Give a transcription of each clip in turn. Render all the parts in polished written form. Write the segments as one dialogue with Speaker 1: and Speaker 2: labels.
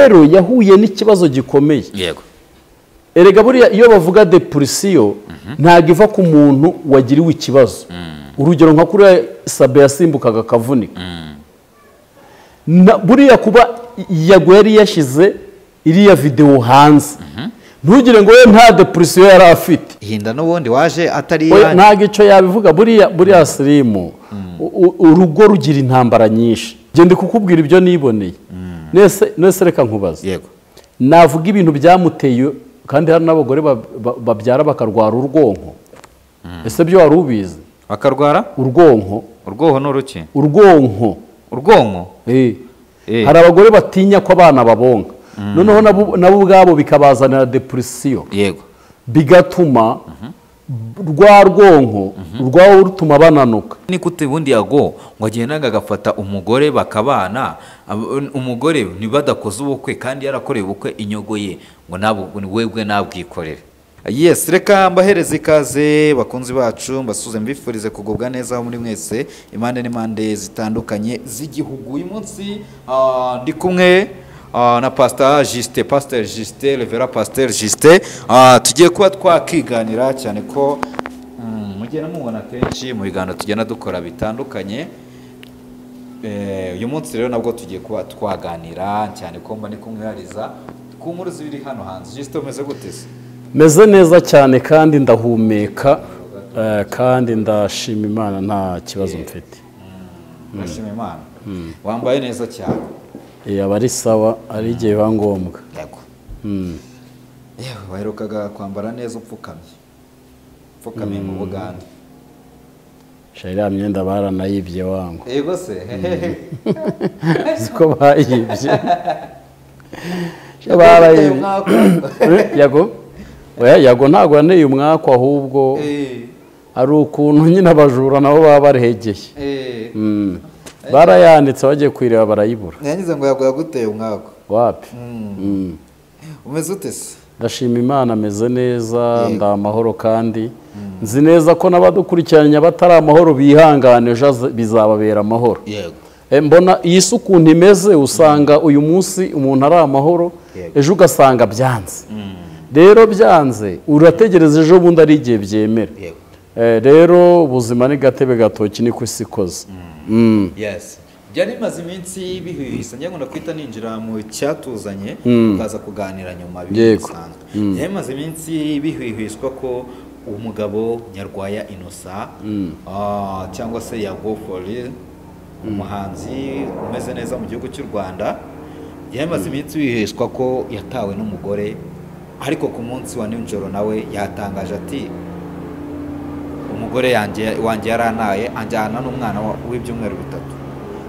Speaker 1: Rero yahuye n'ikibazo gikomeye.
Speaker 2: Yego.
Speaker 1: Erega buriya iyo bavuga depression ntago iva ku muntu wagiriwe ikibazo. Urugero nka kuri Sabe yasimbukaga akavunika. Buriya kuba Yago yari yashize iriya video hanze, ntugire ngo we nta depression yari afite.
Speaker 2: Hinda n'ubundi waje atari
Speaker 1: yanjye. Ntago icyo yabivuga. Buriya sirimu urugo rugira intambara nyinshi. Gende kukubwira ibyo niboneye. Nese reka nkubaze.
Speaker 2: Yego.
Speaker 1: Navuga ibintu byamuteye, kandi hari n'abagore babyara bakarwara urwonko. Ese byo wari ubizi?
Speaker 2: Bakarwara
Speaker 1: urwonko.
Speaker 2: Urwonko n'uruki?
Speaker 1: Urwonko.
Speaker 2: Urwonko?
Speaker 1: Eh. Hari abagore batinya ko abana babonka. Noneho nabo ubwabo bikabazanira depression.
Speaker 2: Yego.
Speaker 1: Bigatuma rwa rwonko rwawo rutuma bananuka.
Speaker 2: Ni kute bundi Yago ngo agendaga agafata umugore bakabana, umugore nibadakoze ubukwe kandi yarakoreye ubukwe inyogo ye, ngo nabo webwe nabwikorere. Yes, reka mbahereze ikaze bakunzi bacu, mbasuze mbifurize kugubwa neza aho muri mwese impande n'impande zitandukanye z'igihugu. Uyu munsi ndi kumwe na Pastor Justin, Pastor Justin, Reverend Pastor Justin. Tugiye kuba twakiganira cyane ko mugenda mubona kenshi mu biganiro tugenda dukora bitandukanye. Uyu munsi rero nabwo tugiye kuba twaganira cyane ko mba ndi kumwihariza ku nkuru zibiri hano hanze. Justin, umeze gute se?
Speaker 1: Meze neza cyane kandi ndahumeka, kandi ndashima Imana nta kibazo mfite.
Speaker 2: Ndashima Imana. Wambaye neza cyane.
Speaker 1: Aba ari sawa, ari igihe biba ngombwa.
Speaker 2: Yego. Yewe, waherukaga kwambara neza upfukamye. Upfukamye mu Buganda.
Speaker 1: Iriya myenda baranayibye wangu.
Speaker 2: Yego se.
Speaker 1: Siko bayibye. Barayibye. Yago. Oya, Yago ntago yaneye umwaka, ahubwo ari ukuntu nyine abajura nabo baba barehegeye. Barayanditse bagiye kwireba barayibura.
Speaker 2: Yangize ngo Yago yaguteye umwaka.
Speaker 1: Wapi?
Speaker 2: Umeze ute se?
Speaker 1: Ndashima Imana, ameze neza, ndamahoro kandi nzi neza ko n'abadukurikiranye batari amahoro bihangane, ejo bizababera amahoro.
Speaker 2: Yego.
Speaker 1: Mbona iyi si ukuntu imeze, usanga uyu munsi umuntu ari amahoro, ejo ugasanga byanze. Rero byanze urategereza ejo bundi ari igihe byemera. Rero ubuzima ni gatebe gatoki, ni ku isi ikoze.
Speaker 2: Yes. Byari bimaze iminsi bihwihisa, njye nkunda kwita ninjira mu cyatuzanye tukaza kuganira nyuma bisanzwe. Byari bimaze iminsi bihwihwiswa ko umugabo Nyarwaya Innocent cyangwa se Yago Fori, umuhanzi umeze neza mu gihugu cy'u Rwanda, byari bimaze iminsi bihwihwiswa ko yatawe n'umugore, ariko ku munsi wa nijoro nawe yatangaje ati umugore wanjye yaranaye anjyana n'umwana w'ibyumweru bitatu.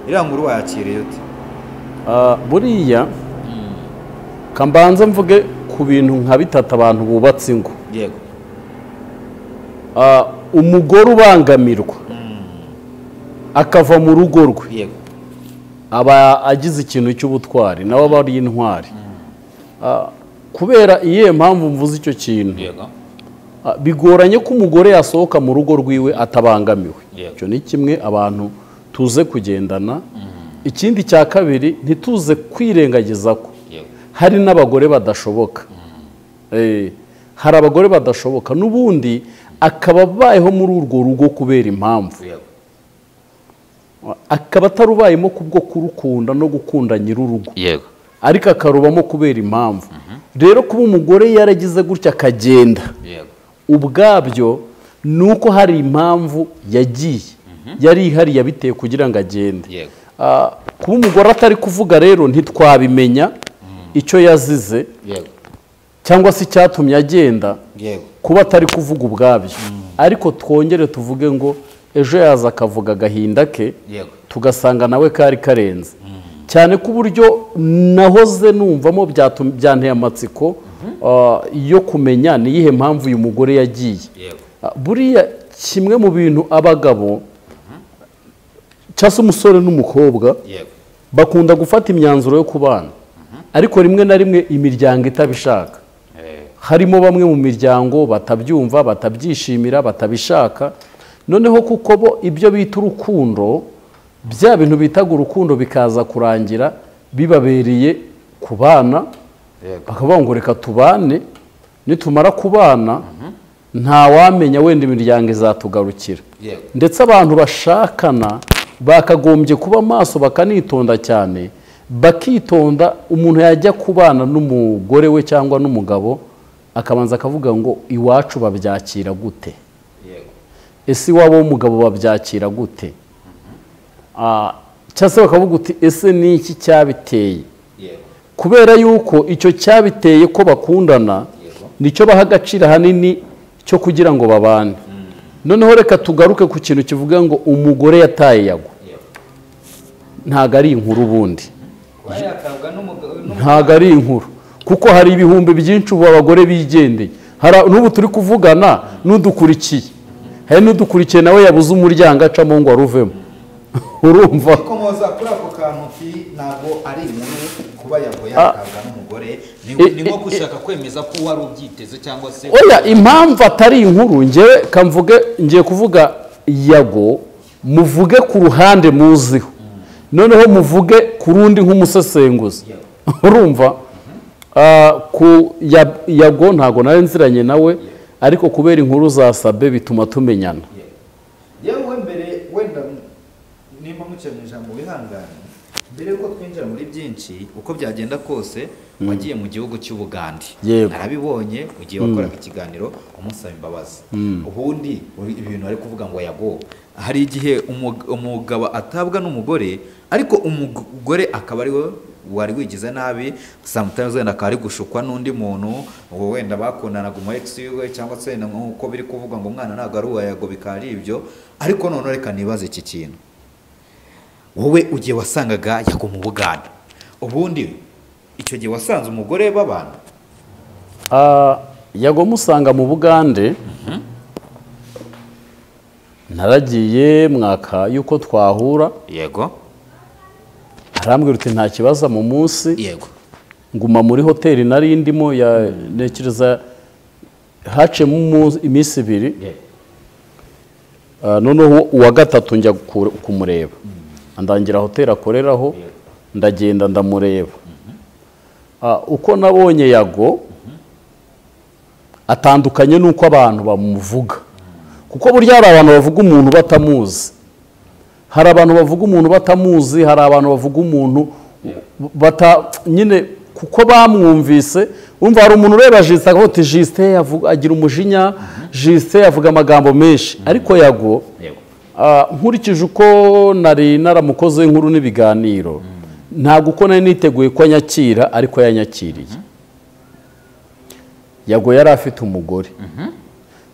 Speaker 2: Iriya nkuru wayakiriye ute?
Speaker 1: Buriya kambanza mvuge ku bintu nka bitatu abantu bubatse ingo.
Speaker 2: Yego.
Speaker 1: Umugore ubangamirwa akava mu rugo rwe,
Speaker 2: yego,
Speaker 1: aba agize ikintu cy'ubutwari, nawe aba ari intwari. Kubera iyihe mpamvu mvuze icyo kintu?
Speaker 2: Yego.
Speaker 1: Bigoranye ko umugore yasohoka mu rugo rwiwe atabangamiwe. Icyo ni kimwe abantu tuze kugendana. Ikindi cya kabiri, ntituze kwirengagiza ko hari n'abagore badashoboka. Hari abagore badashoboka n'ubundi akaba abayeho muri urwo rugo kubera impamvu, akaba atarubayemo kubwo kurukunda no gukunda nyir'urugo, ariko akarubamo kubera impamvu. Rero kuba umugore yaragize gutya akagenda, ubwabyo nuko hari impamvu yagiye yari ihari yabiteye kugira ngo agende. Kuba umugore atari kuvuga rero ntitwabimenya icyo yazize cyangwa se icyatumye agenda, kuba atari kuvuga ubwabyo. Ariko twongere tuvuge ngo ejo yaza akavuga agahinda ke, tugasanga nawe kari karenze cyane, ku buryo nahoze numvamo byanteye amatsiko yo kumenya ni iyihe mpamvu uyu mugore yagiye. Buriya kimwe mu bintu abagabo cyangwa se umusore n'umukobwa bakunda gufata imyanzuro yo kubana, ariko rimwe na rimwe imiryango itabishaka. Harimo bamwe mu miryango batabyumva, batabyishimira, batabishaka. Noneho kuko bo ibyo bita urukundo, bya bintu bitaga urukundo bikaza kurangira bibabereye Kubana bakavuga ngo reka tubane, nitumara kubana nta wamenya wenda imiryango izatugarukira. Ndetse abantu bashakana bakagombye kuba maso, bakanitonda cyane, bakitonda. Umuntu yajya kubana n'umugore we cyangwa n'umugabo akabanza akavuga ngo iwacu babyakira gute, ese iwabo w'umugabo babyakira gute, cyangwa se bakavuga uti ese ni iki cyabiteye. Kubera yuko icyo cyabiteye ko bakundana nicyo baha agaciro ahanini cyo kugira ngo babane. Noneho reka tugaruke ku kintu kivuga ngo umugore yataye Yago. Ntago ari inkuru ubundi, ntago ari inkuru, kuko hari ibihumbi byinshi ubu abagore bigendeye. N'ubu turi kuvugana n'udukurikiye, hari n'udukurikiye nawe yabuze umuryango acamo ngo aruvemo. Urumva
Speaker 2: komoza kuri ako kantu ntabwo ari inkuru kuba Yago yatabwa n'umugore, ni nko gushaka kwemeza ko wari ubyiteze cyangwa se
Speaker 1: oya. Impamvu atari inkuru, ngewe kamvuge, ngiye kuvuga Yago, muvuge ku ruhande muziho, noneho muvuge ku rundi nk'umusesenguzi. Urumva ku Yago ntago nari nziranye nawe, ariko kubera inkuru za Sabe bituma tumenyana.
Speaker 2: Yewe mbere wenda nimba muciye mu ijambo wihangane, mbere yuko twinjira muri byinshi uko byagenda kose, wagiye mu gihugu cy'Ubugande, narabibonye ugiye wakoraga ikiganiro umusaba imbabazi. Ubundi ibintu ari kuvuga ngo Yago, hari igihe umugabo atabwa n'umugore, ariko umugore akaba ari we wari wigize nabi, sometimes wenda akaba ari gushukwa n'undi muntu wenda bakundanaga umu ex wiwe, cyangwa se nkuko biri kuvuga ngo umwana ntabwo ari uwa Yago, bikaba ari ibyo. Ariko none reka nibaze iki kintu, wowe ugiye wasangaga Yago mu Bugande, ubundi icyo gihe wasanze umugore babana?
Speaker 1: Yago musanga mu Bugande, naragiye mwaka yuko twahura.
Speaker 2: Yego.
Speaker 1: Arambwira uti nta kibazo mu munsi.
Speaker 2: Yego.
Speaker 1: Nguma muri hoteli nari ndimo ya ntekereza hacemo iminsi ibiri. Noneho uwa gatatu njya kumureba, andangira hoteli akoreraho, ndagenda ndamureba. Uko nabonye Yago atandukanye nuko abantu bamuvuga, kuko burya hari abantu bavuga umuntu batamuzi, hari abantu bavuga umuntu batamuzi, hari abantu bavuga umuntu bata nyine kuko bamwumvise. Umva hari umuntu ureba Justin akavuga ati Justin agira umujinya, Justin avuga amagambo menshi, ariko Yago nkurikije uko nari naramukoze inkuru n'ibiganiro, ntabwo uko nari niteguye ko anyakira ariko yanyakiriye. Yago yari afite umugore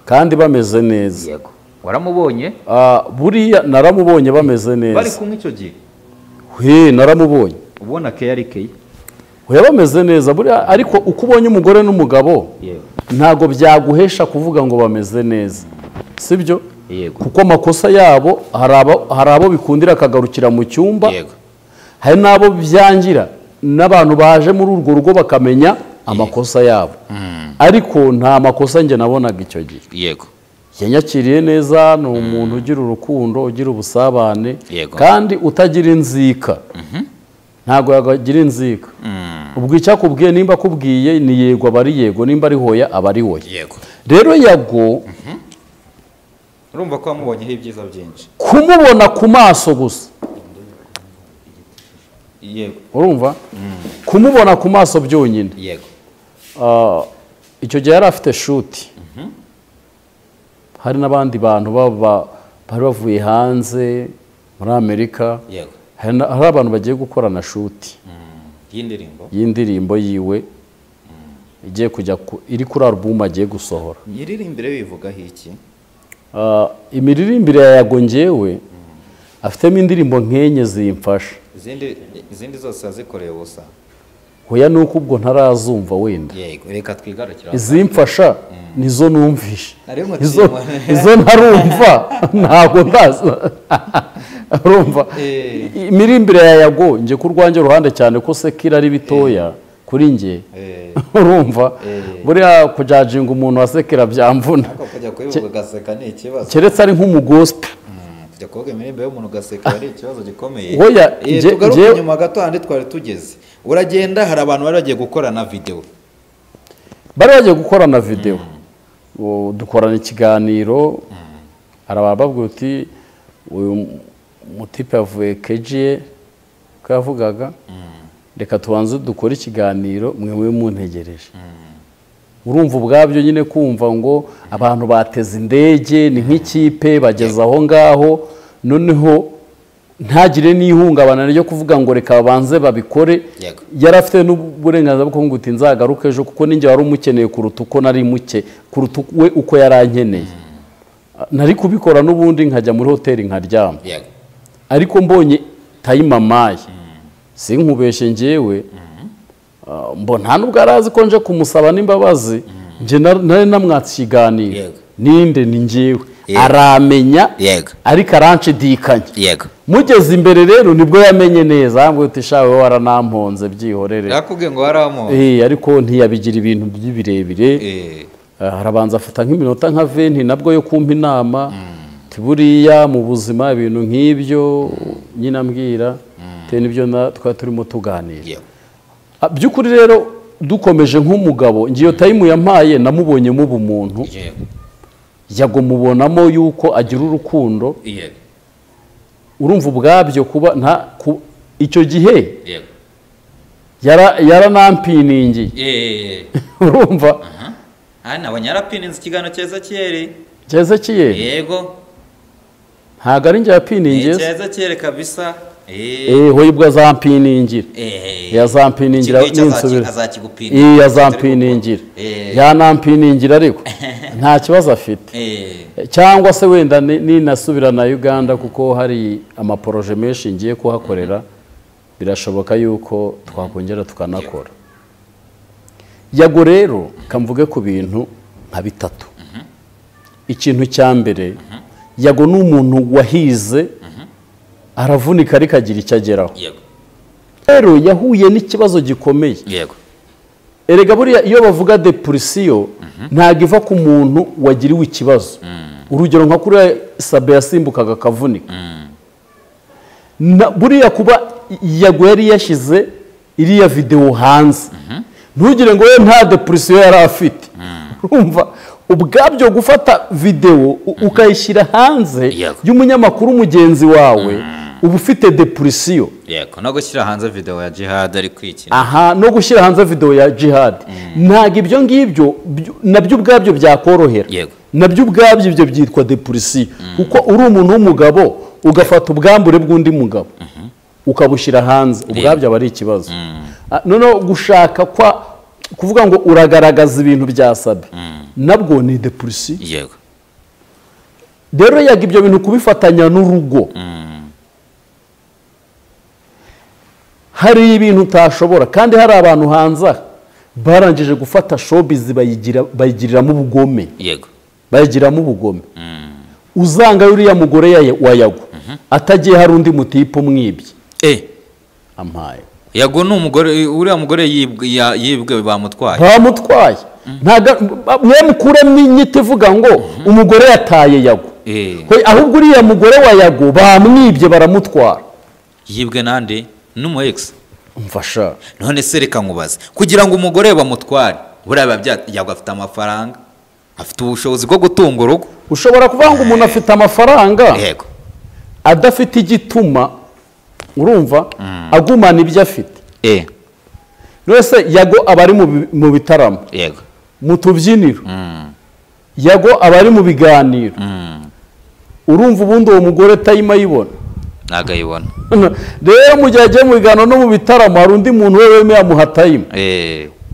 Speaker 1: kandi bameze neza.
Speaker 2: Yego. Waramubonye?
Speaker 1: Buriya naramubonye bameze neza.
Speaker 2: Bari kumwe icyo gihe?
Speaker 1: He, naramubonye.
Speaker 2: Ubona ke yari ke?
Speaker 1: Oya bameze neza buriya, ariko uko ubonye umugore n'umugabo ntago byaguhesha kuvuga ngo bameze neza, sibyo?
Speaker 2: Yego.
Speaker 1: Kuko amakosa yabo hari abo bikundira akagarukira mu cyumba, hari n'abo byangira n'abantu baje muri urwo rugo bakamenya amakosa yabo. Ariko nta makosa njye nabonaga icyo gihe.
Speaker 2: Yego.
Speaker 1: Yanyakiriye neza, ni umuntu ugira urukundo, ugira ubusabane, kandi utagira inzika. Ntago yagira inzika. Ubwo icyakubwiye nimba akubwiye ni yego aba ari yego, nimba ari hoya aba ari hoya.
Speaker 2: Yego.
Speaker 1: Rero Yago
Speaker 2: urumva ko wamubonyeho ibyiza byinshi,
Speaker 1: kumubona ku maso gusa.
Speaker 2: Yego.
Speaker 1: Urumva? Kumubona ku maso byonyine.
Speaker 2: Yego.
Speaker 1: Icyo gihe yari afite shuti. Hari n'abandi bantu bari bavuye hanze muri Amerika.
Speaker 2: Yego.
Speaker 1: Hari abantu bagiye gukorana shuti y'indirimbo yiwe igiye kujya iri kuri album agiye gusohora.
Speaker 2: Nyiririmbire bivugaho iki?
Speaker 1: Imiririmbire ya Yago njyewe afitemo indirimbo nkenye zimfasha.
Speaker 2: Izindi zose yazikoreye ubusa.
Speaker 1: Hoya nuko ubwo ntarazumva wenda.
Speaker 2: Yego, reka twigarukira.
Speaker 1: Izimfasha nizo numvishe. Izo ntarumva ntabwo ndazi. Urumva imiririmbire ya Yago nje ku rwanjye ruhande cyane ko sekira ari bitoya kuri nge. Urumva buriya kujajinga umuntu wasekera byamvuna.
Speaker 2: Kujya kubivuga gaseka ni ikibazo.
Speaker 1: Keretse ari nk'umugospe.
Speaker 2: Kujya kuvuga imiririmbire y'umuntu gaseka ari ikibazo gikomeye.
Speaker 1: Hoya
Speaker 2: tugaruke nyuma gato handi twari tugeze. Uragenda hari abantu bari bagiye gukorana video.
Speaker 1: Bari bagiye gukorana video. Dukorana ikiganiro. Arabababwira uti uyu mutipe avuye KGA ko yavugaga reka tubanze dukore ikiganiro mwe mwe muntegereje. Urumva ubwabyo nyine kumva ngo abantu bateze indege ni nk'ikipe bageze aho ngaho, noneho ntagire n'ihungabana ryo kuvuga ngo reka babanze babikore. Yarafite n'uburenganzira bwo kuvuga uti nzagaruke ejo kuko ninjye wari umukeneye kuruta uko nari muke, kuruta we uko yarankeneye. Nari kubikora n'ubundi nkajya muri hoteli nkaryama. Ariko mbonye tayimamaye sinkubeshe njyewe, mbona nta nubwo arazi ko nje kumusaba n'imbabazi, nje nari namwatse ikiganiro ninde ni njyewe aramenya, ariko aranshidikanya. Mugeze imbere rero nibwo yamenye neza, ambwira uti shawe waranamponze byihorere.
Speaker 2: Yakubwiye ngo waramonze.
Speaker 1: Ariko ntiyabigira ibintu by'ibirebire. Harabanza afata nk'iminota nka 20 nabwo yo kumpa inama. Buriya mu buzima ibintu nk'ibyo nyina ambwira te nibyo twa turimo tuganira. Byukuri rero dukomeje nk'umugabo ngiyo time yampaye namubonyemo ubumuntu. Yago mubonamo yuko agira urukundo. Urumva ubwabyo kuba nta icyo gihe yaranampiningiye. Urumva
Speaker 2: nabonye yarapininze ikiganiro cya Ezekiyeli.
Speaker 1: Cya Ezekiyeli?
Speaker 2: Yego.
Speaker 1: Ntabwo ari njye yapiningiye.
Speaker 2: Cya Ezekiyeli kabisa.
Speaker 1: Hoye ubwo azampiningira. Yazampiningira ninsubira. Yazampiningira. Yanampiningira ariko nta kibazo afite. Cyangwa se wenda ninasubira na Uganda kuko hari amaporoje menshi ngiye kuhakorera, birashoboka yuko twakongera tukanakora. Yago rero kamvuge ku bintu nka bitatu. Ikintu cya mbere, Yago ni umuntu wahize aravunika ariko agira icyo ageraho. Rero yahuye n'ikibazo gikomeye. Erega buriya iyo bavuga depression ntago iva ku muntu wagiriwe ikibazo. Urugero nka kuriya Sabe yasimbukaga akavunika. Buriya kuba Yago yari yashize iriya video hanze, ntugire ngo we nta depression yari afite. Urumva ubwabyo gufata video ukayishyira hanze y'umunyamakuru mugenzi wawe uba ufite depression.
Speaker 2: Yego, no gushyira hanze video ya Jihad ari kwikina.
Speaker 1: Aha, no gushyira hanze video ya Jihad. Ntago ibyo ngibyo nabyo ubwabyo byakorohera. Nabyo ubwabyo ibyo byitwa depression. Kuko uri umuntu w'umugabo ugafata ubwambure bw'undi mugabo ukabushyira hanze, ubwabyo aba ari ikibazo. Noneho gushaka kwa kuvuga ngo uragaragaza ibintu bya Sabe nabwo ni depression.
Speaker 2: Yego.
Speaker 1: Rero yaga ibyo bintu kubifatanya n'urugo. Hari ibintu utashobora, kandi hari abantu hanze barangije gufata showbiz bayigiriramo ubugome.
Speaker 2: Yego.
Speaker 1: Bayigiramo ubugome. Uzanga uriya mugore wa Yago atagiye hari undi mutipe umwibye. Ampaye.
Speaker 2: Yago ni umugore, uriya mugore yibwe bamutwaye.
Speaker 1: Bamutwaye. Ntaga mwe mukuremo inyito ivuga ngo umugore yataye Yago. Ahubwo uriya mugore wa Yago bamwibye baramutwara.
Speaker 2: Yibwe nande? N'umu ex.
Speaker 1: Mfasha.
Speaker 2: None se reka nkubaze, kugira ngo umugore bamutware, buriya Yago afite amafaranga, afite ubushobozi bwo gutunga urugo.
Speaker 1: Ushobora kuvuga ngo umuntu afite amafaranga.
Speaker 2: Yego.
Speaker 1: Adafite igituma, urumva, agumana ibyo afite. None Yago aba ari mu bitaramo.
Speaker 2: Yego.
Speaker 1: Mu tubyiniro. Yago aba ari mu biganiro. Urumva ubundi uwo mugore tayima ayibona.
Speaker 2: Ntago ayibona.
Speaker 1: Rero mu gihe agiye mu biganiro no mu bitaramo hari undi muntu we wemeye amuha tayima.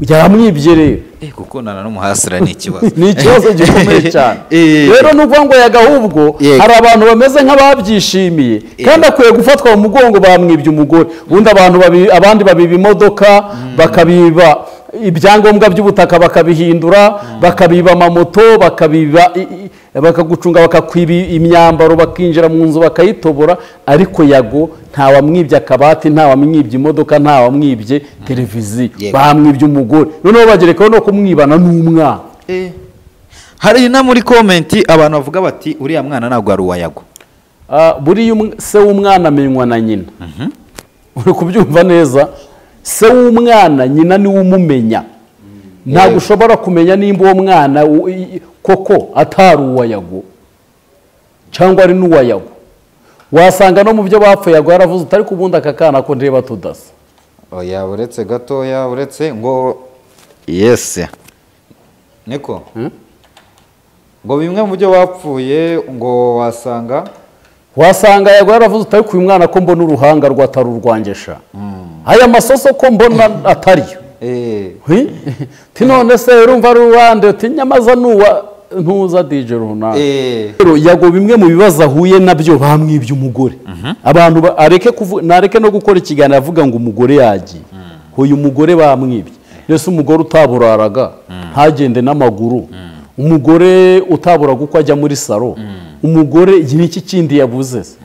Speaker 1: Yaramwibye rero.
Speaker 2: Gukundana n'umuhasira ni ikibazo.
Speaker 1: Ni ikibazo gikomeye cyane. Rero nuvuga ngo Yago ahubwo hari abantu bameze nk'ababyishimiye kandi akwiye gufatwa mu mugongo bamwibye umugore. Ubundi abantu abandi babiba imodoka, bakabiba ibyangombwa by'ubutaka bakabihindura, bakabiba amamoto, bakabiba bakagucunga, bakakwiba imyambaro, bakinjira mu nzu bakayitobora. Ariko Yago nta wamwibye akabati, nta wamwibye imodoka, nta wamwibye televiziyo, bamwibye umugore. Noneho bagerekaho no kumwibana n'umwana.
Speaker 2: Hari na muri comment abantu bavuga bati uriya mwana ntabwo ari uwa Yago.
Speaker 1: Buriya se w'umwana amenywa na nyina. Uri kubyumva neza? Se w'umwana nyina niwe umumenya. Ntabwo ushobora kumenya nimba uwo mwana koko atari uwa Yago cyangwa ari n'uwa Yago. Wasanga no mu byo bapfuye Yago yaravuze utari kubundi aka kana ko ndeba tudasa.
Speaker 2: Oya, uretse gatoya, uretse ngo yes niko ngo bimwe mu byo bapfuye ngo wasanga
Speaker 1: Yago yaravuze utari ku mwana ko mbona uruhanga rwatari urwangesha. Aya masoso ko mbona atariyo. Ti none se urumva ruwande uti nyamaza nuwa ntuza DJ runaka. Rero Yago bimwe mu bibazo ahuye nabyo bamwibye umugore. Abantu areke nareke no gukora ikiganiro avuga ngo umugore yagiye. Uyu mugore bamwibye. Nese umugore utaburaraga ntagende n'amaguru. Umugore utaburaga uko ajya muri saro. Umugore iki kindi yabuze se.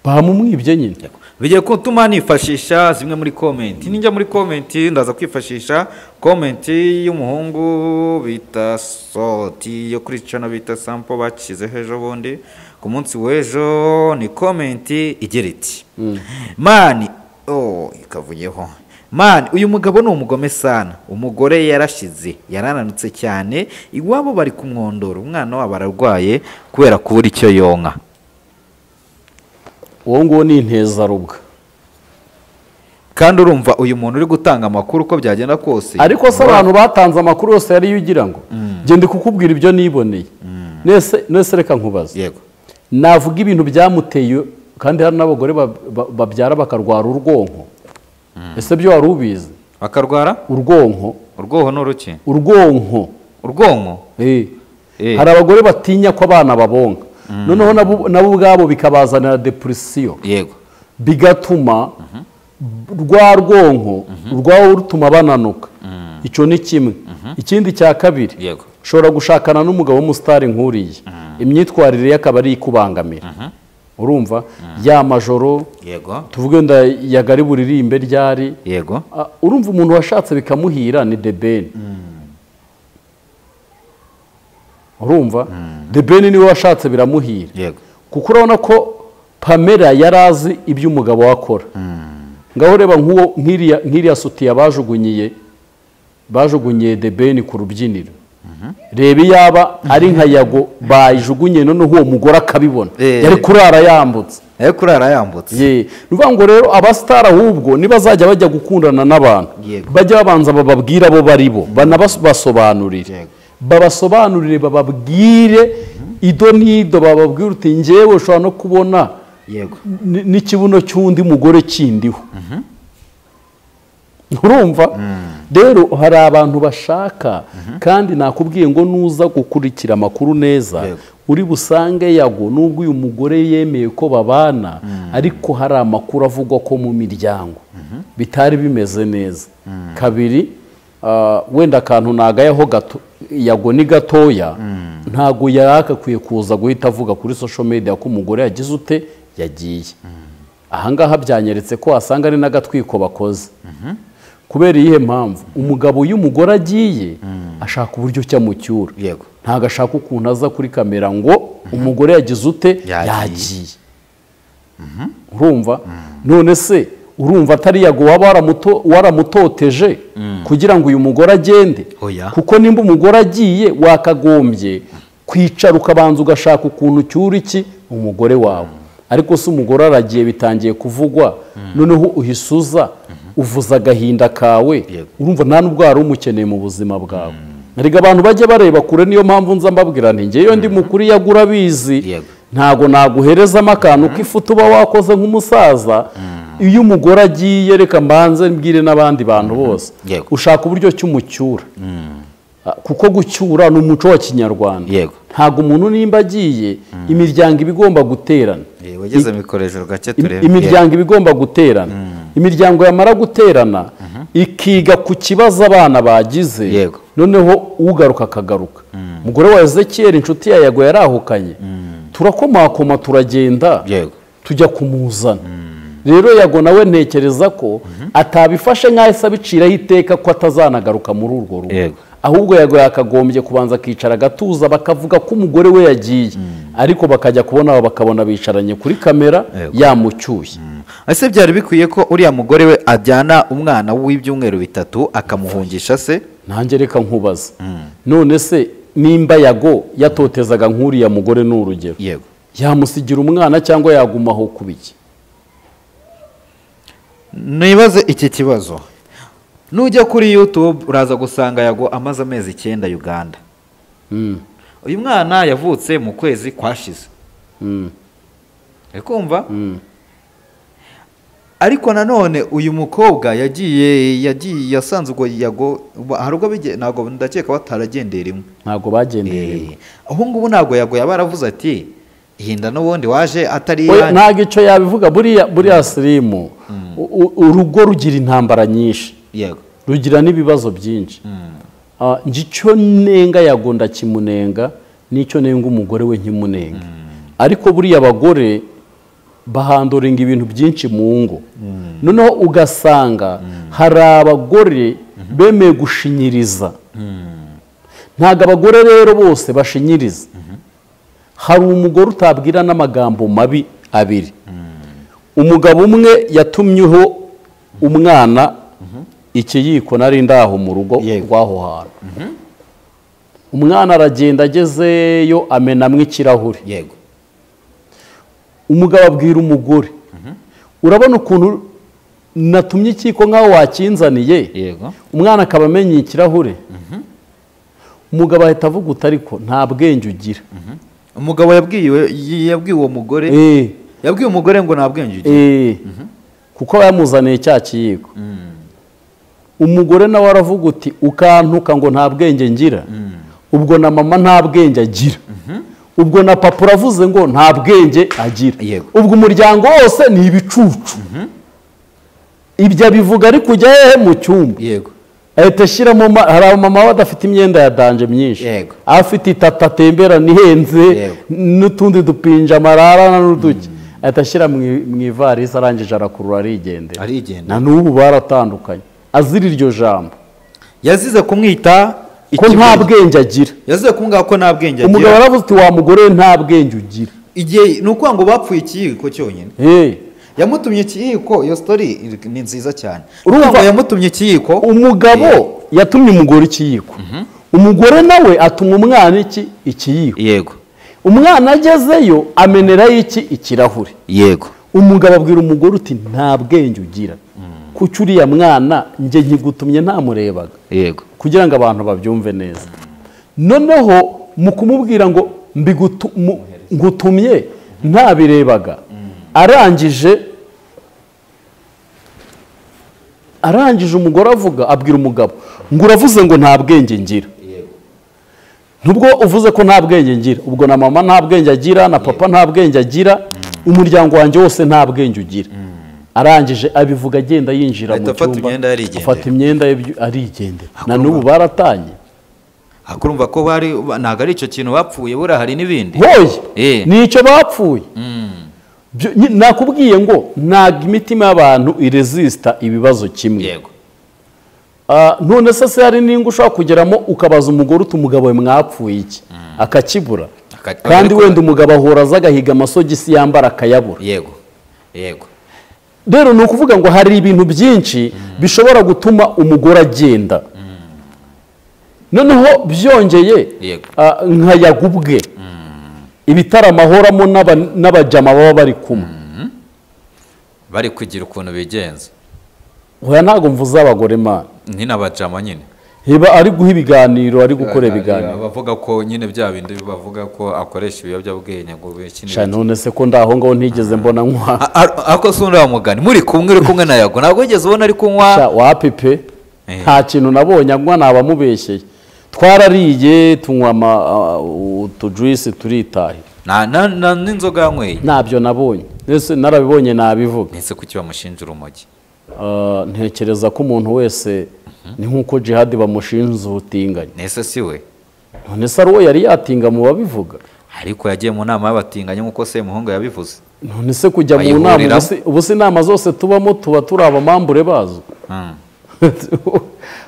Speaker 1: Bamumwibye nyine.
Speaker 2: Bigiye gutuma nifashisha zimwe muri comment. Ninjya muri comment ndaza kwifashisha comment y'umuhungu bita Soti yo kuri channel bita Sample bakize hejo bundi ku munsi w'ejo. Ni comment igira iti: Mani oh ikavuyeho. Mani uyu mugabo ni umugome sana. Umugore yarashize, yarananutse cyane, iwabo bari kumwondora, umwana wabo ararwaye kubera kubura icyo yonka.
Speaker 1: Uwo ngo ni intezarubwa.
Speaker 2: Kandi urumva uyu muntu uri gutanga amakuru uko byagenda kose.
Speaker 1: Ariko se abantu batanze amakuru yose yari yugira ngo gende kukubwira ibyo niboneye. Nese reka nkubaze.
Speaker 2: Yego.
Speaker 1: Navuga ibintu byamuteye kandi hari n'abagore babyara bakarwara urwonko. Ese byo wari ubizi?
Speaker 2: Bakarwara
Speaker 1: urwonko.
Speaker 2: Urwonko n'uruki?
Speaker 1: Urwonko.
Speaker 2: Urwonko?
Speaker 1: Hari abagore batinya ko abana babonka. Noneho nabo ubwabo bikabazanira depression.
Speaker 2: Yego.
Speaker 1: Bigatuma rwa rwonko rwawo rutuma bananuka. Icyo ni kimwe. Ikindi cya kabiri.
Speaker 2: Yego.
Speaker 1: Ushobora gushakana n'umugabo w'umusitari nkuriye. Imyitwarire yakaba ari ikubangamira. Urumva ya majoro.
Speaker 2: Yego.
Speaker 1: Tuvuge nda yagari buririmbe ryari.
Speaker 2: Yego.
Speaker 1: Urumva umuntu washatse bikamuhira ni The Ben. Urumva The Ben niwe washatse biramuhira.
Speaker 2: Yego.
Speaker 1: Kuko urabona ko Pamela yarazi ibyo umugabo wakora. Ngaho reba nk'uwo nk'iriya sutiya bajugunyiye The Ben ku rubyiniro. Reba yaba ari nka Yago bayijugunye noneho uwo mugore akabibona. Yari kurara yambutse.
Speaker 2: Yari kurara yambutse.
Speaker 1: Ye, nuvuga ngo rero abastar ahubwo nibazajya bajya gukundana n'abantu bajya babanza bababwira bo baribo banabasobanurire. Babasobanurire bababwire ido nido, bababwire uti ngewe ushobora no kubona
Speaker 2: yego
Speaker 1: n'ikibuno cy'undi mugore kindiho. Urumva rero hari abantu bashaka kandi nakubwiye ngo nuza gukurikira amakuru neza uri busange Yago nubwo uyu mugore yemeye ko babana ariko hari amakuru avugwa ko mu miryango bitari bimeze neza. Kabiri wenda akantu nagayeho gato Yago ni gatoya ntago yarakakwiye kuza guhita avuga kuri social media ko umugore yagize ute yagiye. Ahangaha byanyeretse ko asanga ari n'agatwiko bakoze. Kubera iyihe mpamvu umugabo y'umugore agiye ashaka uburyo cyamucyura.
Speaker 2: Yego.
Speaker 1: Ntago ashaka ukuntu aza kuri kamera ngo umugore yagize ute yagiye. Urumva none se urumva atari Yago waba waramutoteje kugira ngo uyu mugore agende. Kuko nimba umugore agiye wakagombye kwicara ukabanza ugashaka ukuntu cyura iki umugore wawe. Ariko se umugore aragiye bitangiye kuvugwa noneho uhisuza uvuza agahinda kawe. Urumva nta nubwo wari umukeneye mu buzima bwawe. Erega abantu bajye bareba kure, niyo mpamvu nza mbabwira nti ngewe ndi mukuri yagura bizi ntago naguherezamo akantu k'ifutu uba wakoze nk'umusaza. Iyo umugore agiye reka mbanze mbwire n'abandi bantu bose ushaka uburyo cy'umucyura. Kuko gucyura ni umuco wa Kinyarwanda. Ntago umuntu nimba agiye imiryango ibigomba guterana.
Speaker 2: Wageze mikoresho gake turebe.
Speaker 1: Imiryango ibigomba guterana. Imiryango yamara guterana ikiga ku kibazo abana bagize noneho ugaruka akagaruka. Umugore wa Ezekiel inshuti ya Yago yarahukanye. Turakomakoma turagenda tujya kumuzana. Rero Yago nawe ntekereza ko atabifashe nk'ahise abiciraho iteka ko atazanagaruka muri urwo rugo. Ahubwo Yago yakagombye kubanza akicara agatuza, bakavuga ko umugore we yagiye, ariko bakajya kubona bakabona bicaranye kuri kamera yamucyuye.
Speaker 2: Ese byari bikwiye ko uriya mugore we ajyana umwana w'ibyumweru 3 akamuhungisha se?
Speaker 1: Nanjye reka nkubaza, none se nimba Yago yatotezaga nk'uriya mugore ni urugero,
Speaker 2: yego,
Speaker 1: yamusigira umwana cyangwa yagumaho kubiki?
Speaker 2: Nibaze iki kibazo. Nujya kuri YouTube uraza gusanga Yago amaze amezi 9 Uganda. Uyu mwana yavutse mu kwezi kwashize. Uri kumva? Ariko nanone uyu mukobwa yagiye yasanze ubwo Yago hari ubwo ntabwo ndakeka bataragendeye rimwe.
Speaker 1: Ntabwo bagendeye rimwe.
Speaker 2: Aho ngubu ntabwo Yago yaba yaravuze ati hinda n'ubundi waje atari yanjye.
Speaker 1: Ntabwo icyo yabivuga. Buriya sirimu urugo rugira intambara nyinshi.
Speaker 2: Yego.
Speaker 1: Rugira n'ibibazo byinshi. Icyo nenga Yago ndakimunenga, n'icyo nenga umugore we nkimunenga. Ariko buriya abagore bahandoringa ibintu byinshi mu ngo. Noneho ugasanga hari abagore bemeye gushinyiriza. Ntabwo abagore rero bose bashinyiriza. Hari umugore utabwira n'amagambo mabi abiri. Umugabo umwe yatumyeho umwana ikiyiko nari ndaho mu rugo rw'aho hantu. Umwana aragenda agezeyo amenamwe ikirahure.
Speaker 2: Yego.
Speaker 1: Umugabo abwira umugore, urabona ukuntu natumye ikiko nkaho wakinzaniye?
Speaker 2: Yego.
Speaker 1: Umwana akaba amenye ikirahure. Umugabo ahita avuga uti ariko nta bwenge ugira.
Speaker 2: Umugabo yabwiye uwo mugore, yabwiye umugore ngo nta bwenge ugira.
Speaker 1: Kuko yamuzaniye cya kiyiko. Umugore nawe aravuga uti ukantuka ngo nta bwenge ngira, ubwo na mama nta bwenge agira, ubwo na papa uravuze ngo nta bwenge agira, ubwo umuryango wose ni ibicucu. Ibyo abivuga ari kujya hehe? Mu cyumba.
Speaker 2: Yego.
Speaker 1: Ahita ashyiramo, hari abamama badafite imyenda ya danje myinshi, afite itata atembera nihenze n'utundi dupinja amarara n'uduki, ahita ashyira mu ivarisi, arangije arakurura arigendera. Na n'ubu baratandukanye azira iryo jambo.
Speaker 2: Yazize kumwita
Speaker 1: ko nta bwenge agira.
Speaker 2: Yazize kumwita ko nta bwenge agira.
Speaker 1: Umugabo aravuze ati wa mugore nta bwenge ugira.
Speaker 2: Igihe ni ukuvuga ngo bapfuye ikiyiko cyonyine. Yamutumye ikiyiko. Iyo story ni nziza cyane. Urumva yamutumye ikiyiko.
Speaker 1: Umugabo yatumye umugore ikiyiko. Umugore nawe atuma umwana iki? Ikiyiko.
Speaker 2: Yego.
Speaker 1: Umwana agezeyo amenerayo iki? Ikirahure.
Speaker 2: Yego.
Speaker 1: Umugabo abwira umugore uti nta bwenge ugira. Kuki uriya mwana njye nkigutumye ntamurebaga?
Speaker 2: Yego.
Speaker 1: Kugira ngo abantu babyumve neza. Noneho mu kumubwira ngo ngutumye ntabirebaga, arangije umugore avuga abwira umugabo ngo uravuze ngo nta bwenge ngira. Nubwo uvuze ko nta bwenge ngira, ubwo na mama nta bwenge agira, na papa nta bwenge agira, umuryango wanjye wose nta bwenge ugira. Arangije abivuga agenda yinjira mu cyumba, afata imyenda arigendera. Na n'ubu baratanye.
Speaker 2: Akurumva ko bari ntago ari icyo kintu bapfuye, bura hari n'ibindi.
Speaker 1: Hoye ni icyo bapfuye. Nakubwiye ngo ntago imitima y'abantu iresista ibibazo kimwe.
Speaker 2: Yego.
Speaker 1: None se hari n'ingo ushobora kugeramo ukabaza umugore uti umugabo we mwapfuye iki, akakibura. Kandi wenda umugabo ahora aza agahiga amasogisi yambara akayabura.
Speaker 2: Yego. Yego.
Speaker 1: Rero ni ukuvuga ngo hari ibintu byinshi bishobora gutuma umugore agenda. Noneho byongeye nka Yago ubwe ibitaramo ahoramo n'abajama baba bari kumwe,
Speaker 2: bari kugira ukuntu bigenza.
Speaker 1: Oya ntabwo mvuze abagore mana,
Speaker 2: ni n'abajama nyine.
Speaker 1: Heba ari guha ibiganiro, ari gukora ibiganiro,
Speaker 2: bavuga ko nyine bya bindi bavuga ko akoresha ibiyobyabwenge ngo bikini.
Speaker 1: None se ko ndaho ngaho ntigeze mbona nkwa.
Speaker 2: Ako se uriya mugani muri kumwe uri kumwe na Yago ntabwo wigeze ubona ari kunywa?
Speaker 1: Wapi pe, nta kintu nabonye anywa, nabamubeshyeye. Twarariye tunywa utujuice turitahira.
Speaker 2: Na n'inzoga yanyweye
Speaker 1: ntabyo nabonye. Nese narabibonye nabivuga.
Speaker 2: Nese kuki bamushinja urumogi?
Speaker 1: Ntekereza ko umuntu wese ni nkuko Jihad bamushinja ubutinganyi.
Speaker 2: Nese si we?
Speaker 1: None se ari uwo yari yatinga mu babivuga?
Speaker 2: Ariko yagiye mu nama y'abatinganyi nkuko Semuhungu yabivuze.
Speaker 1: None se kujya mu nama, ubu se inama zose tubamo tuba turi abamambure bazo?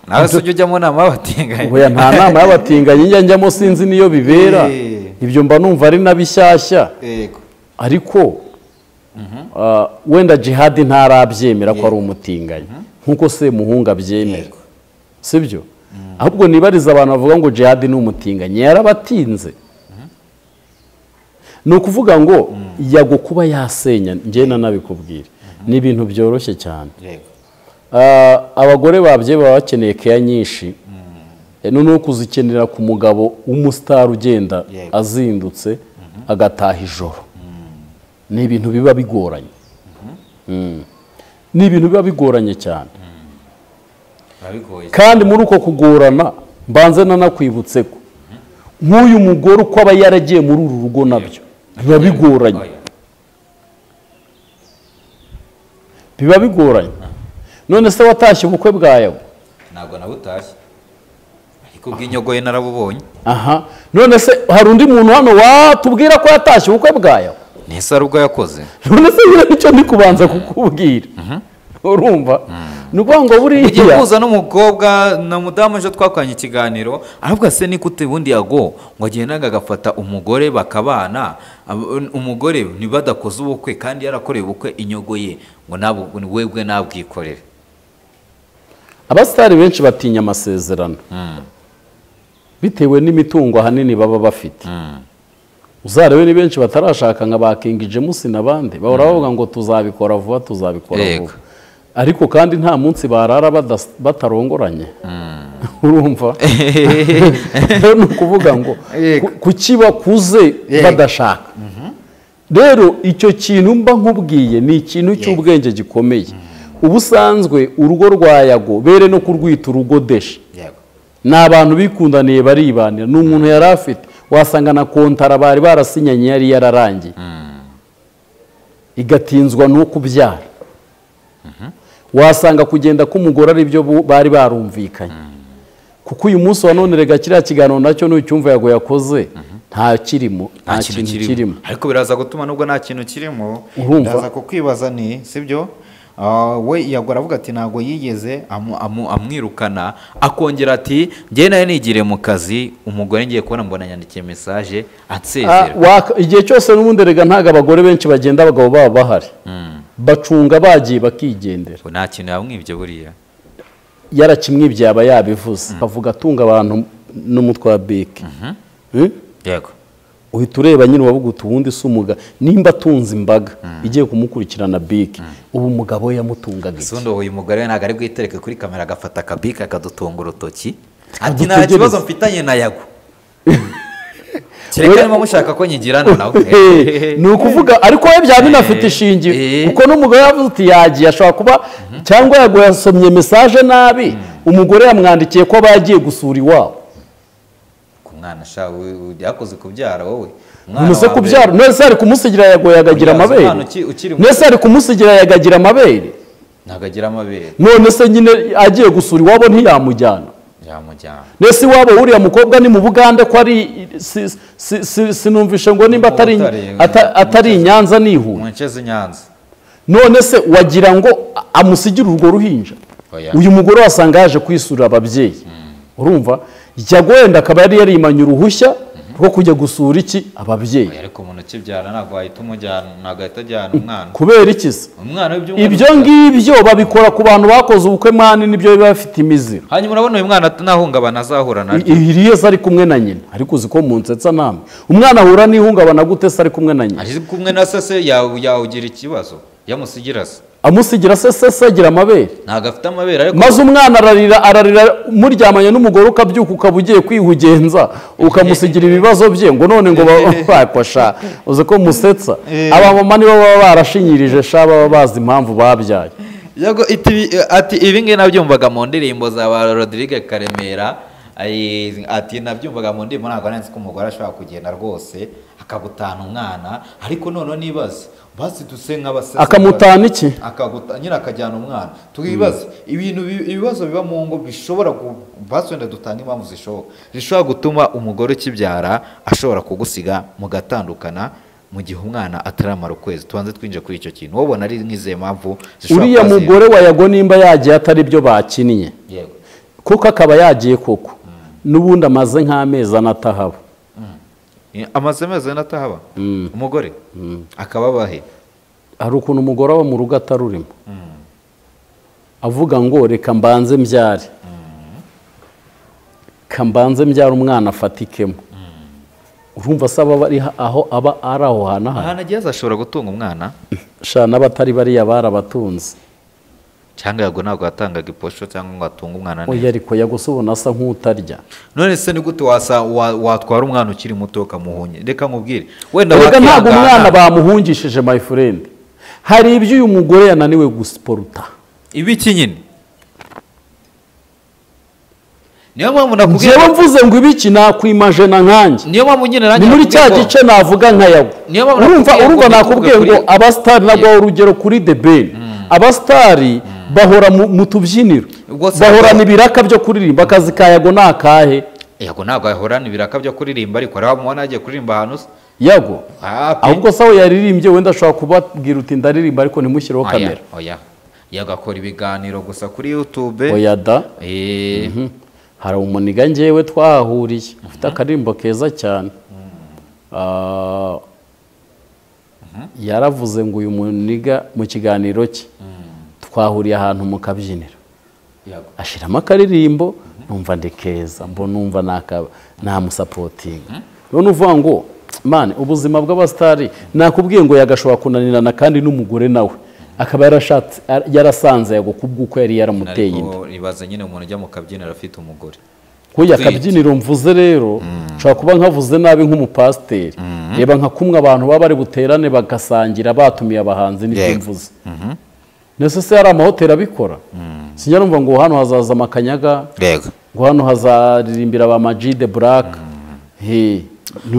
Speaker 2: Nawe se ujya ujya mu nama y'abatinganyi?
Speaker 1: Oya, nta nama y'abatinganyi njya njyamo, sinzi niyo bibera. Ibyo mba numva ari na bishyashya. Ariko wenda Jihad ntarabyemera ko ari umutinganyi nkuko Semuhungu abyemera, sibyo? Ahubwo nibariza abantu bavuga ngo Jihad ni umutinganyi, yarabatinze. Ni ukuvuga ngo Yago kuba yasenya, njye nanabikubwira, ni ibintu byoroshye cyane. Abagore babye baba bakeneye keya nyinshi, noneho kuzikenera ku mugabo w'umusitari ugenda azindutse agataha ijoro, ni ibintu biba bigoranye. Ni ibintu biba bigoranye cyane. Kandi muri uko kugorana mbanze nanakwibutse ko nk'uyu mugore uko aba yaragiye muri uru rugo nabyo biba bigoranye, biba bigoranye. None se watashye ubukwe bwa Yago?
Speaker 2: Ntabwo nabutashye, ariko ubw'inyogoye narabubonye.
Speaker 1: Aha, none se hari undi muntu hano watubwira ko yatashye ubukwe bwa Yago?
Speaker 2: Nese ari ubwo yakoze.
Speaker 1: None se nyine nicyo ndi kubanza kukubwira. Urumva? Ni ukuvuga ngo buriya
Speaker 2: ugiye kuza n'umukobwa na mudamu ejo twakoranye ikiganiro, aravuga se ni gute ubundi Yago ngo agenda agafata umugore bakabana, umugore ntibadakoze ubukwe kandi yarakoreye ubukwe inyogo ye, ngo nabo webwe nabwikorere.
Speaker 1: Abasitari benshi batinya amasezerano bitewe n'imitungo ahanini baba bafite. Uzarebe ni benshi batarashaka nka ba King James n'abandi, bahora bavuga ngo tuzabikora vuba, tuzabikora vuba, ariko kandi nta munsi barara batarongoranye. Urumva? Rero ni ukuvuga ngo kuki bakuze badashaka. Rero icyo kintu mba nkubwiye ni ikintu cy'ubwenge gikomeye. Ubusanzwe urugo rwa Yago bere no kurwita urugo deshe, ni abantu bikundaniye baribanira, ni umuntu yari afite, wasanga na kontara bari barasinyanye yari yararangiye, igatinzwa no kubyara. Wasanga kugenda k'umugore ari byo bari barumvikanye. Kuko uyu munsi wa none rega kiriya kiganiro nacyo n'ucyumva Yago yakoze nta kirimo, nta kintu kirimo.
Speaker 2: Ariko biraza gutuma nubwo nta kintu kirimo, ndaza kukwibaza ni sibyo? We Yago aravuga ati ntabwo yigeze amwirukana, akongera ati njye nayo nigire mu kazi, umugore ngiye kubona mbona yandikiye message ansezera.
Speaker 1: Igihe cyose n'ubundi rega ntago abagore benshi bagenda abagabo baba bahari, bacunga bagiye bakigendera.
Speaker 2: Nta kintu yamwibye buriya,
Speaker 1: yarakimwibye yaba yabivuze, avuga atunga abantu n'umutwe wa bike.
Speaker 2: Yego,
Speaker 1: uhita ureba nyine wabuga uti ubundi si umuga, nimba atunze imbaga igiye kumukurikirana bike, ubu umugabo we yamutungaga iki?
Speaker 2: Ubundi uyu mugore ntabwo ari bwitereke kuri kamera agafata akabike akadutunga urutoki ati nta kibazo mfitanye na Yago, kereka niba mushaka ko nyigirana nawe.
Speaker 1: Ni ukuvuga ariko we byaba binafite ishingiro, kuko n'umugore yavuze uti yagiye, ashobora kuba cyangwa Yago yasomye message nabi, umugore yamwandikiye ko aba yagiye gusura iwabo.
Speaker 2: Umwana sha yakoze kubyara wowe,
Speaker 1: umwana kubyara nese ari kumusigira Yago yagagira amabere, nese ari kumusigira yagagira amabere,
Speaker 2: nagagira amabere.
Speaker 1: None se nyine agiye gusura iwabo ntiyamujyana?
Speaker 2: Yamujyana.
Speaker 1: Nese iwabo uriya mukobwa ni mu Bugande ko ari sinumvishe ngo nimba atari Nyanza ni Huye,
Speaker 2: mu nce z'Inyanza.
Speaker 1: None se wagira ngo amusigire urwo ruhinja? Uyu mugore wasanga yaje kwisura ababyeyi. Urumva? Yago wenda akaba yari yarimanye uruhushya rwo kujya gusura iki ababyeyi.
Speaker 2: Ariko umuntu ukibyara ntabwo ahita umujyana, ntabwo ahita ajyana umwana.
Speaker 1: Kubera iki se?
Speaker 2: Umwana
Speaker 1: ibyo ngibyo babikora ku bantu bakoze ubukwe mani, nibyo biba bafite imiziro.
Speaker 2: Hanyuma urabona uyu mwana nahungabana azahura naryo.
Speaker 1: Iriye se ari kumwe na nyina, ariko uzi ko munsetsa namwe. Umwana ahura n'ihungabana gute se ari kumwe na nyina?
Speaker 2: Ari kumwe na se yawugira ikibazo, yamusigira se.
Speaker 1: Amusigira se se agira amabere?
Speaker 2: Ntabwo afite amabere, ariko
Speaker 1: maze umwana ararira muryamanye n'umugore ukabyuka ukaba ugiye kwihugenza ukamusigira ibibazo bye ngo none ngo bakosha. Uzi ko musetsa? Abamama nibo baba barashinyirije sha, baba bazi impamvu babyaye.
Speaker 2: Yago ati ibi ngibi nabyumvaga mu ndirimbo za ba Rodrigue Karemera, ati nabyumvaga mu ndirimbo, ntabwo nzi ko umugore ashobora kugenda rwose akagutana umwana, ariko none nibaze basi duse nk'abasese
Speaker 1: akamutana iki,
Speaker 2: akaguta nyina akajyana umwana. Tukibaze ibintu ibibazo biba mu ngo bishobora basi wenda dutanga impamvu zishoboka zishobora gutuma umugore ukibyara ashobora kugusiga mugatandukana, mu gihe umwana ataramara ukwezi. Tubanze twinjire kuri icyo kintu, wowe ubona ari nk'izihe mpamvu zishobora
Speaker 1: Uriya
Speaker 2: kuba
Speaker 1: mugore wa Yago nimba yagiye atari byo bakinnye,
Speaker 2: Yego.
Speaker 1: kuko akaba yagiye koko n'ubundi amaze nk'amezi ane atahaba.
Speaker 2: Amaze amezi ane atahaba umugore akaba abahe?
Speaker 1: Hari ukuntu umugore aba mu rugo atarurimo, avuga ngo reka mbanze mbyare, reka mbanze mbyare umwana afatikemo. Urumva asaba ari aho aba ari aho hantu ahari.
Speaker 2: Ahantu agiye ashobora gutunga umwana?
Speaker 1: Sha n'abatari bariya barabatunze.
Speaker 2: Cyangwa Yago ntabwo yatangaga iposho cyangwa ngo atunge umwana neza.
Speaker 1: Oya, ariko Yago se ubona asa nk'utarya.
Speaker 2: None se ni gute watwara umwana ukiri muto ukamuhunye? Reka nkubwire, wenda
Speaker 1: Erega ntabwo
Speaker 2: wakihangana.
Speaker 1: umwana bamuhungishije my friend. Hari ibyo uyu mugore yananiwe gusiporuta.
Speaker 2: Ibiki nyine? Niyo mpamvu nakubwiye
Speaker 1: Njyewe mvuze ngo ibiki nakwimajena nkanjye.
Speaker 2: Niyo mpamvu nyine nanjye
Speaker 1: Ni muri cya
Speaker 2: nakubwiye ko-
Speaker 1: gice navuga nka Yago.
Speaker 2: Niyo mpamvu
Speaker 1: Urumva,
Speaker 2: nakubwiye
Speaker 1: urumva
Speaker 2: ngo
Speaker 1: nakubwiye
Speaker 2: ntituvuge
Speaker 1: ngo
Speaker 2: kuri-
Speaker 1: abasitari, naguha urugero kuri The Ben. Abasitari bahora mu tubyiniro,
Speaker 2: Ubwo se-
Speaker 1: bahorana ibiraka byo kuririmba. Akazi ka Yago ni akahe?
Speaker 2: Yago ntabwo ahorana ibiraka byo kuririmba, ariko hari aho mubona yagiye kuririmba ahantu se.
Speaker 1: Yago
Speaker 2: Hapi.
Speaker 1: ahubwo se aho yaririmbye wenda ashobora kubabwira uti ndaririmba ariko ntimushyireho
Speaker 2: Oya,
Speaker 1: kamera.
Speaker 2: oya. Yago akora ibiganiro gusa kuri YouTube.
Speaker 1: Oya da. Hari umuniga njyewe twahahuriye ufite akaririmbo keza cyane. Yaravuze ngo uyu muniga mu kiganiro cye twahuriye ahantu mu kabyiniro,
Speaker 2: Yago.
Speaker 1: ashiramo akaririmbo numva ndi keza, mbona numva namusapotinga. None uvuga ngo mane ubuzima bw'abasitari, nakubwiye ngo yagashobora kunanirana kandi n'umugore nawe akaba yarashatse, yarasanze Yago kubw'uko yari yaramuteye inda.
Speaker 2: Ariko ibaze nyine umuntu ujya mu kabyiniro afite umugore.
Speaker 1: Nk'uyu
Speaker 2: Utwite.
Speaker 1: akabyiniro mvuze rero, nshobora kuba nkavuze nabi nk'umupasiteri. Reba nka kumwe abantu baba bari buterane bagasangira batumiye abahanzi, nibyo
Speaker 2: Yego.
Speaker 1: mvuze. Nese se hari amahoteli abikora? Sinjya numva ngo hano hazaza amakanyaga,
Speaker 2: Yego.
Speaker 1: ngo hano hazaririmbira ba Ama G The Black. He.